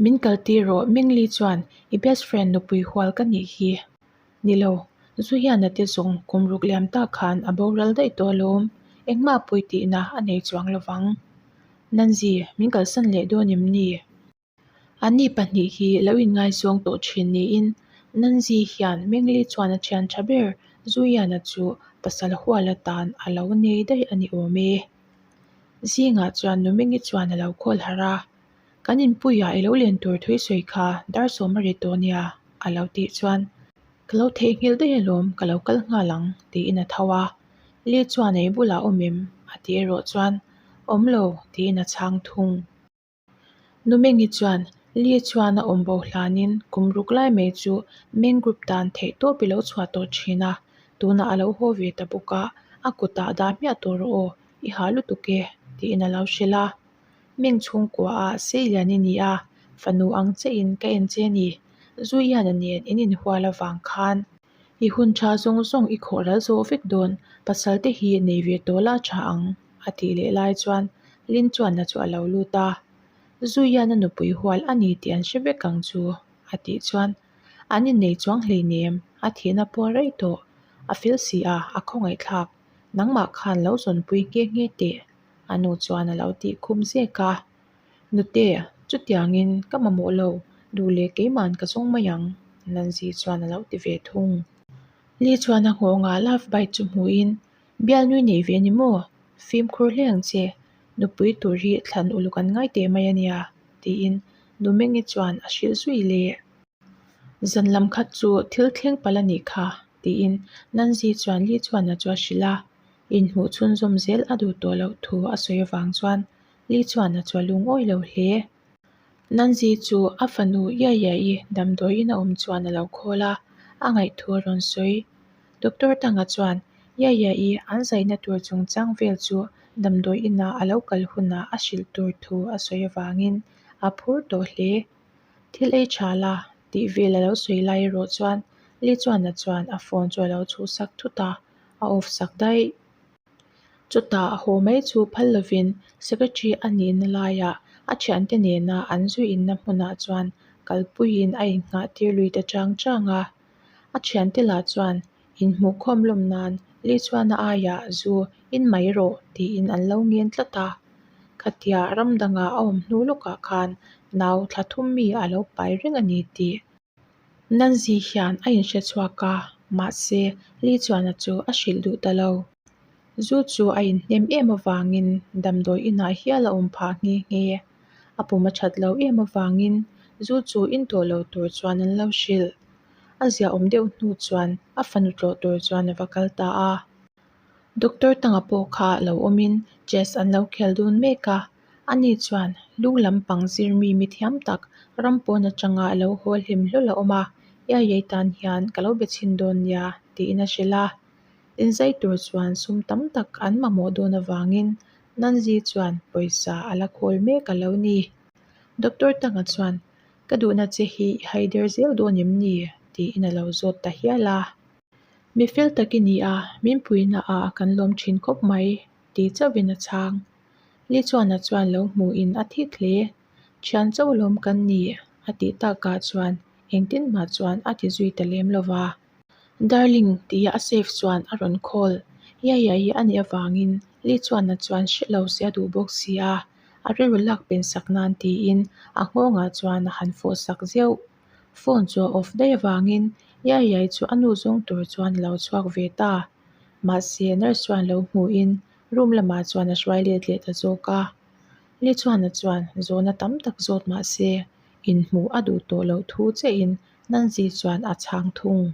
Min kaltir rawh, Mingli chuan i best friend nupui hual ka nih hi. Ni lo, zu hian a ti zawng kum ruk liam tak khan a boral daih tawh alawm, engmah pawi tihna a nei chuang lovang. Nanzi, min kalsan leh dawn em ni? Anni pahnih hi lo inngaizawng tawh thin niin Nanzi hian Mingli chuan a thian tha ber Zuiana chu pasal hual atan a lo nei daih a ni awm e. Zingah chuan Numingi chuan a lo khawl harh a, Kan inpuiah i lo len tur thui sawi kha dar sawm a ri tawh nia a lo tih chuan Ka lo theihnghilh daih alawm ka lo kal nghal ang tiin a tho a. Li chuan ei bulah awm em? a ti erawh chuan Awm lo tiin a chhang thung. Numengi chuan Li chuan a awm bo hlanin kum ruk lai mai chu Meng Group tan theih tawp i lo chhuah tawh thin a, tunah a lo haw ve ta bawk a, a kutah dah hmiah tawh rawh aw, i hah lutuk e, tiin a lo hrilh a. Meng chhungkua a sei lian i ni a, fanu ang chiahin ka en che ni. Zuiana nen in inhual avang khan i hun tha zawng zawng i khawh ral zawh vek dawn, pasal te hi nei ve tawh la tha ang, a tih leh lai chuan Lin chuan a chu a lo lut a. Zuiana nupui hual a ni tih an hre vek ang chu, a tih chuan an innei chuang hleinem, a thihna pawh a rei tawh, a fel si a, a khawngaihthlak, nangmah khan lo zawnpui nghe nghe teh. A nu chuan a lo tih khum zek a, Nute, chutiangin ka mamawh lo, duh leh keima'n ka zawng mai ang, Nanzi chuan a lo ti ve thung. Li chuan a nghawngah love bite chu hmuhin, Bialnui nei ve ni maw? Fimkhur hle ang che, nupui tur hi thlan uluk an ngai teh mai a nia, tiin Numengi chuan a hrilh zui leh. Zan lam khat chu thil thleng palh a nih kha, tiin Nanzi chuan Li chuan a chu a hrilh a. Inhmuh chhunzawm zel a duh tawh loh thu a sawi avang chuan Li chuan a chua lungawi lo hle. Nanzi chu a fanu Yaya-i damdawiin a awm chuan a lo khawl a, a ngaihthu a rawn sawi. Doctor Tanga chuan Yaya-i an zaina tur chungchang vel chu damdawiin ah a lo kal hunah a hrilh tur thu a sawi avangin a phur tawh hle. Thil ei tha la tih vel a lo sawi lai erawh chuan Li chuan a chuan a phone chu a lo chhuhsak thut a. a off sak daih. Chutah haw mai chu phal lovin secretary a nihna laiah a thiante nena an zui inna hmunah chuan kalpuiin a innghah tir lui ta chang chang a. A thiante lah chuan inhmuhkhawm lawm nan Li chuan a aiah zu in mai rawh tiin an lo ngen tlat a. Khatia ram dangah a awm hnu lawkah khan nau thla thum mi a lo pai reng a ni tih Nanzi hian a inhre chhuak a, mahse Li Chuana chu a hrilh duh ta lo. Zu chu a inhnem em avangin damdawi inah hial a awm phah nghe nghe. A pum a that lo em avangin zu chu in tawh lo tur chuan an lo hrilh. A ziahawm deuh hnu chuan a fanu tlawh tur chuan a va kal ta a. Doctor Tanga pawh kha lo awmin chess an lo khel dun mek a. Ani chuan lung lampang zirmi mi thiam tak ram pawn atanga a lo haw hlim hlawl a awm a, Iaiai tan hian ka lo be chhin dawn nia tiin a hrilh a. Inzai tur chuan sum tam tak an mamawh dawn avangin Nanzi chuan pawisa a la khawl mek a lo ni. Doctor Tanga chuan Ka duhna che hi i haider zel dawn em ni? tiin a lo zawt ta hial a. Mi fel tak i ni a, min puihna ah kan lawm thin khawp mai ti chauhin a chhang. Li chuan a chuan lo hmuhin a thik hle. Thian chauh lawm kan ni a tih takah chuan engtin mah chuan a ti zui ta lem lo va. Darling tia a safe chuan a rawn call. Yaya hi a nih avangin Li chuan a chuan hre lo se a duh bawk si a, a rilru lak pen sak nan tiin a nghawngah chuan a han fawh sak zeuh. Phone chu a off daih avangin Yaya chu a nu zawng tur chuan a lo chhuak ve ta. Mahse nurse chuan lo hmuhin room lamah chuan a hruai let leh ta zawk a. Li chuan a chuan zawhna tam tak zawt mahse inhmuh a duh tawh loh thu chiahin Nanzi chuan a chhang thung.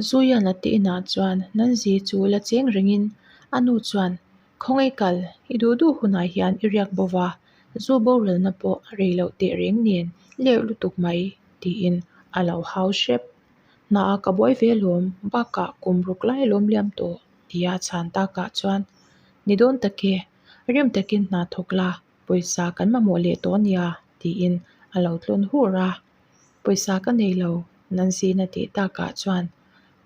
Zuian a te inah chuan Nanzi chu la cheng rengin a nu chuan Khawngaih kal, i duh duh hunah hian i riak bo va, zu boralna pawh a rei loh teh reng nen lerh lutuk mai tiin a lo hau hrep. Hna ah ka buai ve alawm, bakah kum ruk lai alawm liam tawh tia chhan takah chuan ni dawn tak e, rem takin hna thawk la, pawisa kan mamawh leh tawh ania tiin a lo tlawn hur a. Pawisa ka nei lo, Nancy-in a tih takah chuan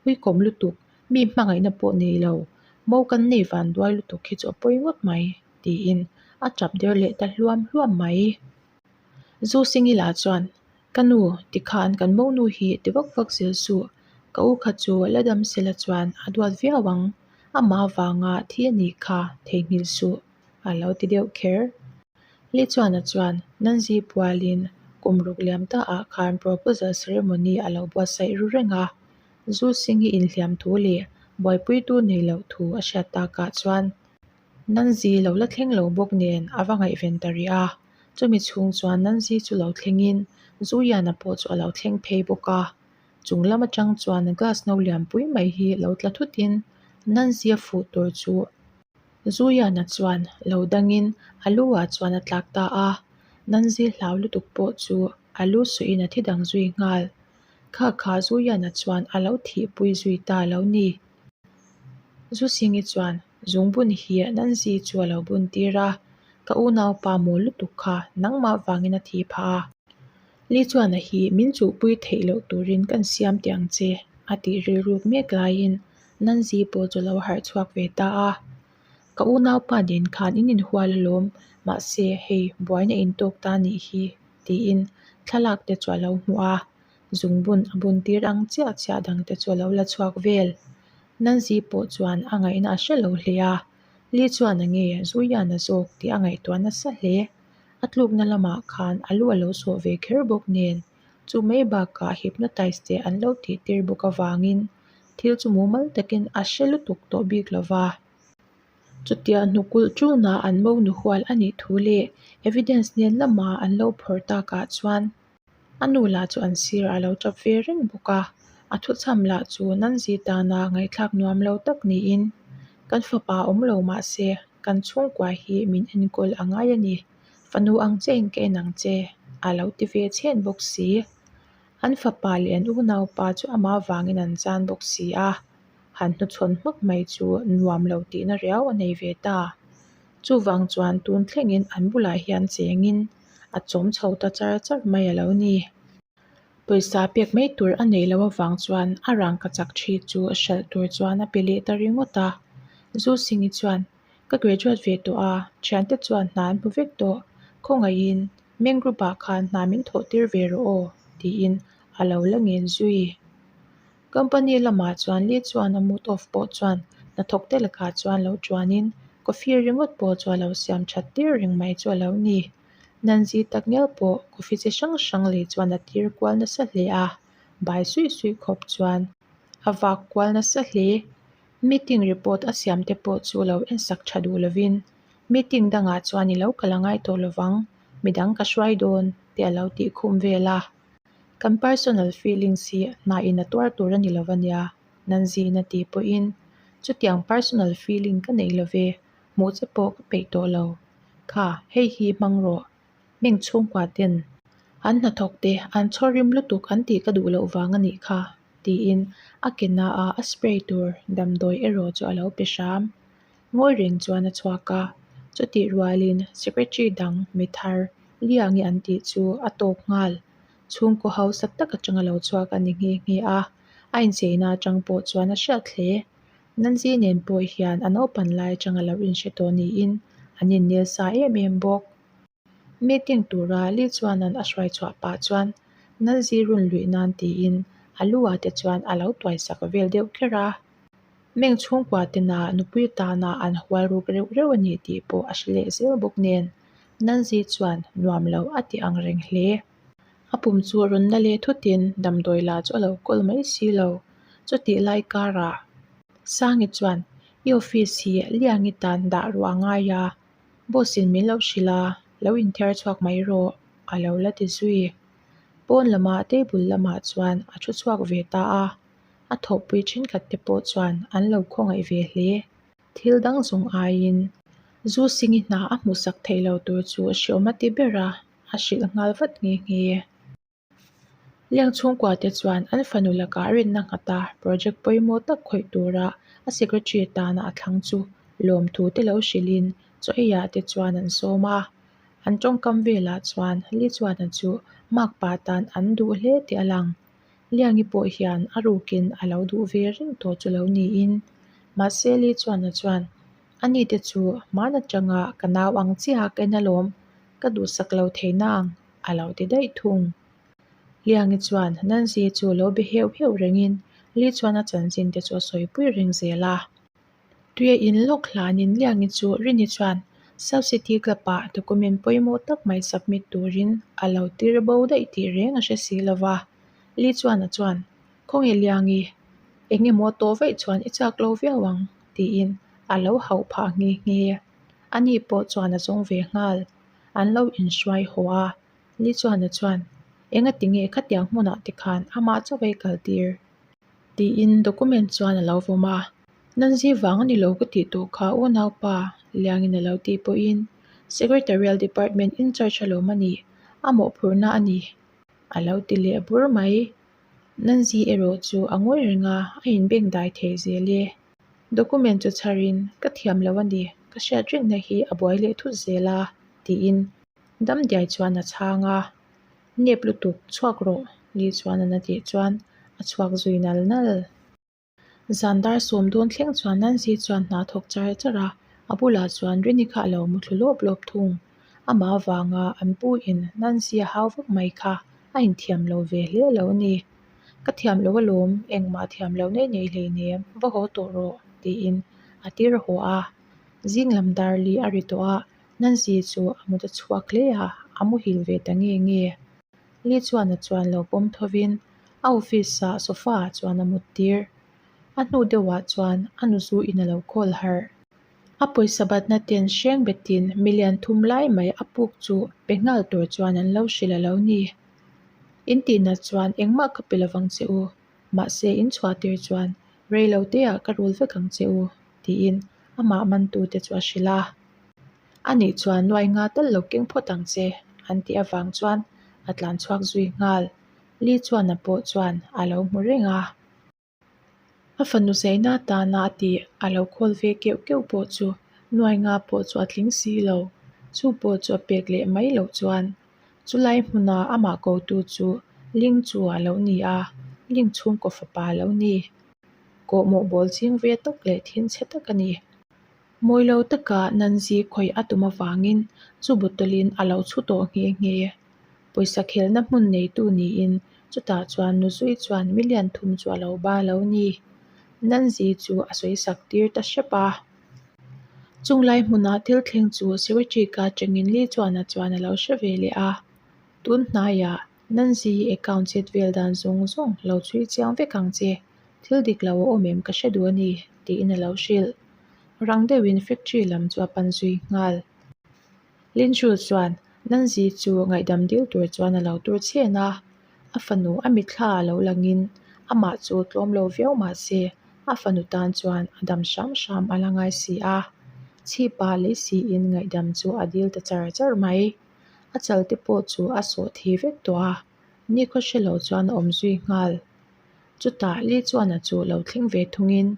uikawm lutuk, mi hmangaihna pawh nei lo, mo kan nei van duai lutuk hi chu a pawi ngawt mai tiin a tap der leh ta hluam hluam mai. Zu Singi lah chuan, Ka nu, tikhan kan monu hi ti vak vak zel suh. Ka u kha chu la dam sela chuan a duat viau ang. Amah avanga thi a nih kha theihnghilh suh, a lo ti deuh kher. Li Chuana chuan Nanzi pualin kum ruk liam ta ah khan proposal ceremony a lo buatsaih ru reng a. Zu Singi inhliam thu leh buaipuitu nei loh thu a hriat takah chuan Nanzi lo la thleng lo bawk nen a va ngaihven ta rih a. Chumi chhung chuan Nanzi chu lo thlengin Zuyana pawh chu a lo thleng phei bawk a. Chung lam atang chuan glass no lian pui mai hi lo tla thutin Nanzi a fuh tur chu Zuyana chuan lo dangin a lu ah chuan a tlak ta a. Nanzi hlau lutuk pawh chu a lu suihin a thi dang zui nghal. Kha kha Zuyana chuan a lo thihpui zui ta lo ni. Zusingi chuan Zungbun hi Nanzi chu a lo bun tir a, Ka unaupa mawl lutuk kha nangmah vangin a thi phah a. Li chuan a hi min chuhpui theih loh turin kan siam teh ang che, a tih rilruk mek laiin Nanzi pawh chu a lo harh chhuak ve ta a. Ka unaupa nen khan in inhual alawm, mahse hei buaina intawk ta nih hi, tiin thlalak te chu a lo hmuh a. Zungbun a bun tir ang chiah chiah dang te chu a lo la chhuak vel. Nanzi pawh chuan a ngaihna a hre lo hle a, Li chuan a nge Zuian a zawk tih a ngaihtuah nasa hle. A tlukna lamah khan a lu a lo sawh ve kher bawk nen, chu mai bakah hypnotize te an lo tih tir bawk avangin thil chu mumal takin a hre lutuk tawh bik lo va. Chutia hnukulh tuna an monu hual a nih thu leh evidence nen lama an lo phawrh takah chuan A nu lah chu an sirah a lo tap ve reng bawk a, a thuchham lah chu Nanzi tana ngaihthlak nuam lo tak niin, Kan fapa awm lo mah se, kan chhungkua hi min enkawl a ngai a ni, fanu ang chein ka en ang che, a lo ti ve chhen bawk si. An fapa leh an unaupa chu amah vangin an chan bawk si a, han hnuchhawn hmak mai chu nuam lo tihna riau a nei ve ta. Chuvang chuan tun thlengin an bulah hian chengin a chawm chho ta char char mai a lo ni. Pawisa pek mai tur a neih loh avang chuan a rangkachak thi chu hralh tur chuan a pe leh ta ringawt a. Zu Singi chuan, Ka graduate ve tawh a, thiante chuan hna an hmu vek tawh. Khawngaihin Meng Group ah khan hna min thawh tir ve rawh aw, tiin a lo la ngen zui. Company lamah chuan Lee chuan a mood off pawh chuan hnathawk te lakah chuan lo tuanin coffee ringawt pawh chu a lo siam that tir reng mai chu a lo ni. Nanzi tak ngial pawh coffee chi hrang hrang lei chuan a tir kual nasa hle a, bai suih suih khawp chuan a vak kual nasa hle. Meeting report a siam te pawh chu lo en sak tha duh lovin meeting dangah chuan i lo kal a ngai tawh lovang, midang ka hruai dawn te a lo tih khum vel a. Kan personal feelings hi hna in a tuar tur a ni lo ania, Nanzin a tih pawhin chutiang personal feeling ka nei lo ve, hmuh che pawh ka peih tawh lo. Kha, hei hi hmang rawh, meng chhungkua ten an hnathawk te an chhawr rim lutuk an tih ka duh loh vang a nih kha, tiin a ke na a a spray tur damdawi erawh chu a lo pe hram. Ngawi reng chuan a chhuak a, chutih rualin secretary dang mi thar Liangi an tih chu a tawk nghal. Chhungkaw hausa tak atanga lo chhuak a ni nghe nghe a, a incheina atang pawh chuan a hriat hle. Nanzi nen pawh hian a naupan lai atanga lo inhre tawh niin an innel sa em em bawk. Meeting tura Li chuanan a hruai chhuah pah chuan Nanzi run luih nan tiin a lu ah te chuan a lo tuai sak vel deuh kher a. Meng chhungkua tena nupui tana an hual ruk reuh reuh a ni tih pawh a hre leh zel bawk nen Nanzi chuan nuam lo a ti ang reng hle. A pum chu rawn la leh thutin damdawi la chu a lo kawl mai si lo. Chutih lai karah Sangi chuan i office hi Liangi tan dah ruah a ngai a, boss in min lo hrilh a, lo inthiar chhuak mai rawh a lo la ti zui. Pawn lamah table lamah chuan a thu chhuak ve ta a. A thawhpui thenkhat te pawh chuan an lo khawngaih ve hle. Thil dang zawng aiin Zu Singi hna a hmuhsak theih lo tur chu hreawm a ti ber a, a hrilh nghal vat nghe nghe. Leng chhungkua te chuan an fanu lakah rinna nghata project pawimawh tak khawih tura a secretary tana a thlang chu lawmthu te lo hrilhin chaw eiah te chuan an sawm a. An tawngkam velah chuan Li chuana chu makpa tan an duh hle tih a lang. Liangi pawh hian a rukin a lo duh ve reng tawh chu lo niin. Mahse Li chuana chuan, Ani te chu hman atanga ka nau ang chiah a ka en alawm, ka duhsak lo thei na ang. a lo ti daih thung. Liangi chuan Nancy chu lo be heuh heuh rengin Li chuan a chanchin te chu a sawipui reng zel a. Tuia in lawk hlanin Liangi chu Rini chuan South City Club-ah document pawimawh tak mai submit turin a lo tir bo daih tih reng a hre si lo va. Li chuan a chuan, Khawnge Liangi, eng emaw tawh vaih chuan i chak lo viau ang, tiin a lo hauh phah nghe nghe. Ani pawh chuan a zawng ve nghal. An lo inhruai haw a. Li chuan a chuan, Engati nge khatiang hmunah te khan amah chauh ei kal tir? Tiin document chuan a lo vawm a. Nanzi vang a ni lo ka tih tawh kha unaupa Liangin a lo tih pawhin Secretarial Department in-charge alawm a nih, a mawhphurhna a ni a lo ti leh bur mai. Nanzi erawh chu a ngawi reng a, a inbengdai thei zel e. Document chu chharin, Ka thiam lo a ni, ka hriat rengna hi a buai leh thut zel a, tiin Damdiai chuan a chhang a. Nep lutuk, chhuak rawh, Li chuan an a tih chuan a chhuak zui nal nal. Zan dar sawm dawn thleng chuan Nancy chuan hna thawk char char a, a bulah chuan Rini kha a lo mu thlu lawp lawp thung. Amah avanga an pu in Nancy a hau vak mai kha a inthiam lo ve hle lo a ni. Ka thiam lo alawm, engmah thiam lo nei nei hleinem, va haw tawh rawh, tiin a tir haw a. Zing lam dar li a ri tawh a, Nancy chu a mut a chhuak hle a, a muhil ve ta nge nge. Li chuan a chuan lo pawm thovin a office ah sofa ah chuan a mut tir. A hnu deuhah chuan a nu zu in a lo call harh. A pawisa batna ten hreng betin million thum lai mai a puk chu pe nghal tur chuan an lo hrilh a lo ni. In tihnat chuan engmah ka pe lovang che u, mahse in chhuah tir chuan rei lo te ah ka rul vek ang che u, tiin amah mantute chu a hrilh a. Anih chuan nuai nga tal lo keng phawt ang che, an tih avang chuan a tlan chhuak zui nghal. Li chuan a pawh chuan a lo hmu reng a. A fanu zaina atana a tih a lo khawl ve keuh keuh pawh chu nuai nga pawh chu a tling si lo. Chu pawh chu a pek leh mai loh chuan chulai hmuna amah kotu chu Ling chu a lo ni a, Ling chhungkaw fapa a lo ni. Kawhmawh bawl ching ve tak leh thinchhe tak a ni. Mawi lo taka Nanzi khawih a tum avangin chu bottle-in a lo chhu tawh nghe nghe. Pawisa khelna hmun neitu niin chutah chuan Nuzui chuan million thum chu a lo ba lo ni. Nanzi chu a sawi sak tir ta hrep a. Chung lai hmuna thil thleng chu secretary ka atangin Lee chuan a chuan a lo hre ve leh a. Tun hnaiah Nanzi account chet vel dan zawng zawng lo chhui chiang vek ang che. Thil dik lo a awm em ka hre duh a ni, tiin a lo hrilh. Rang deuhin factory lam chu a pan zui nghal. Linchu chuan Nanzi chu ngaihdam dil tur chuan a lo tur chhen a, a fanu a mitthla a lo langin amah chu tlawm lo viau mah se a fanu tan chuan a dam hram hram a la ngai si a. Chhipa lei siin ngaihdam chu a dil ta char char mai. A chal te pawh chu a sawh thi vek tawh a, nikhaw hre lo chuan a awm zui nghal. Chutah Li chuan a chu lo thleng ve thungin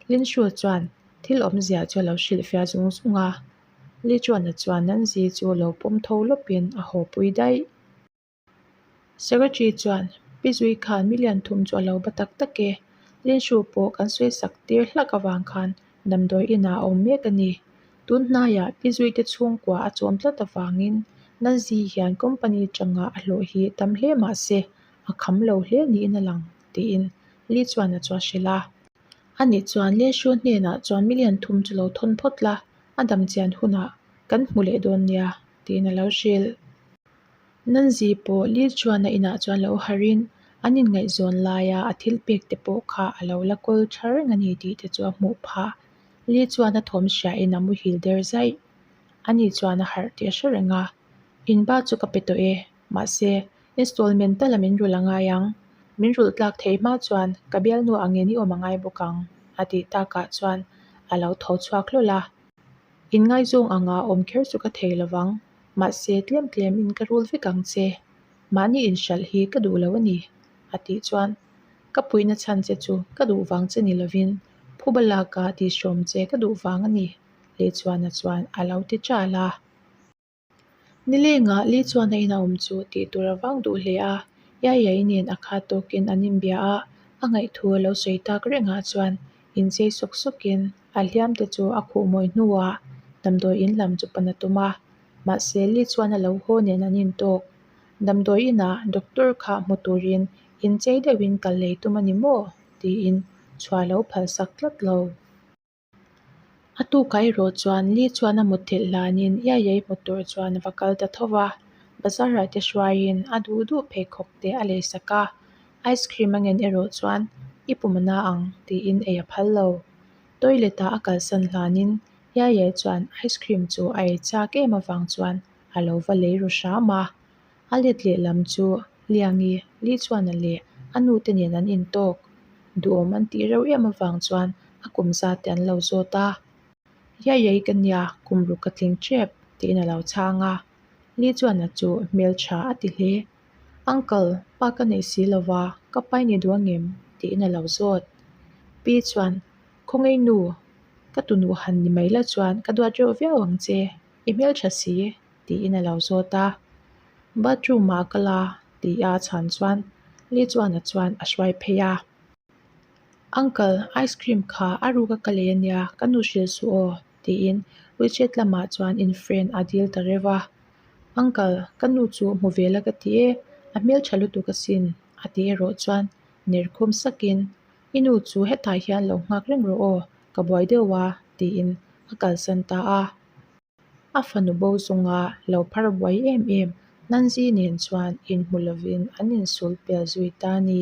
Linshu chuan thil awmzia chu a lo hrilhfiah zung zung a, Li chuan a chuan Nanzi chu lo pawm tho lawpin a haw pui daih. Secretary chuan Pi Zui khan million thum chu a lo ba tak tak e, Linshu pawh kan sawi sak tir hlak avang khan damdawi inah a awm mek a ni. Tun hnaiah Pi Zui te chhungkua a chawm tlat avangin Nanzi hian company tanga a hlawh hi tam hle mah se a kham lo hle niin a lang, tiin Li chuan a chua hrilh a. Ani chuan Leshu hnenah chuan million thum chu lo thawn phawt la, a dam chian hunah kan hmu leh dawn nia, tiin a lo hrilh. Nanzi pawh Li chuan a inah chuan lo harhin an inngaihzawn laia a thil pek te pawh kha a lo la kawl tha reng a ni tih te chu a hmuh phah. Li chuan a thawm hriain a muhil der zaih. Ani chuan a harh tih a hre reng a, In ba chu ka pe tawh e, Mahse, installment tala min rulh a ngai ang. Min rulh tlak thei hma chuan ka bialnu angin i awm a ngai bawk ang, a tih takah chuan a lo tho chhuak hlawl a. Inngaizawng anga awm kher chu ka thei lovang, mahse tlem tlemin ka rul vek ang che. Mahni inhralh hi ka duh lo a ni, a tih chuan ka puihna chhan che chu ka duh vang che ni lovin phuba laka tihhrawm che ka duh vang a ni, Lehchuana chuan a lo ti ṭal a. Nilengah Li chuan a inah awm chu tih tur a vang duh hle a, Yayai nen a khat tawkin an inbia a, a ngaihthu a lo sawi tak rengah chuan inchei sawk sawkin a hliam te chu a khuh mawi hnuah damdawi in lam chu pan a tum a, mahse Li chuan a lo haw nen an intawk. Damdawi inah doctor kha hmu turin inchei deuhin kal lei tum a ni maw? tiin chhuah lo phalsak tlat lo. A tukah erawh chuan Li chuan a mutthilh hlanin Iaiai hmu tur chuan a va kal ta tho va, bazarah te hruaiin a duh duh pheikhawk te a leisak a, ice cream a ngen erawh chuan i pum a na ang tiin ei a phal lo. Toilet ah a kalsan hlanin Iaiai chuan ice cream chu a ei chak em avang chuan a lo va lei ru hram a. A let lehlam chu Liangi, Li chuan a leh a nu te nen an intawk. Duhawm an tih reuh em avang chuan a kum zat te an lo zawt a. Iaiai ka nia, kum ruk ka tling tep, tiin a lo chhang a. Li chuan a chu hmeltha a ti hle. Uncle, pa ka nei si lo va, ka pa i ni duh angem? tiin a lo zawt. Pi chuan, Khawngaih nu, ka tunu han ni mai la chuan ka duat reuh viau ang che, i hmeltha si, tiin a lo zawt a. Bathroom ah ka la tih a chhan chuan Li chuan a chuan a hruai phei a. Uncle, ice cream kha a ruk a ka lei ania, ka nu hrilh suh aw, tiin WeChat lamah chuan in friend a dil ta reuh a. Uncle, ka nu chu hmu ve la ka ti e, a hmeltha lutuk asin, a tih erawh chuan ner khum sakin, I nu chu hetah hian lo nghak reng rawh aw, ka buai deuh a, tiin a kalsan ta a. A fanu bo zawnga lo phar buai em em Nanzi nen chuan inhmu lovin an insul pel zui ta a ni.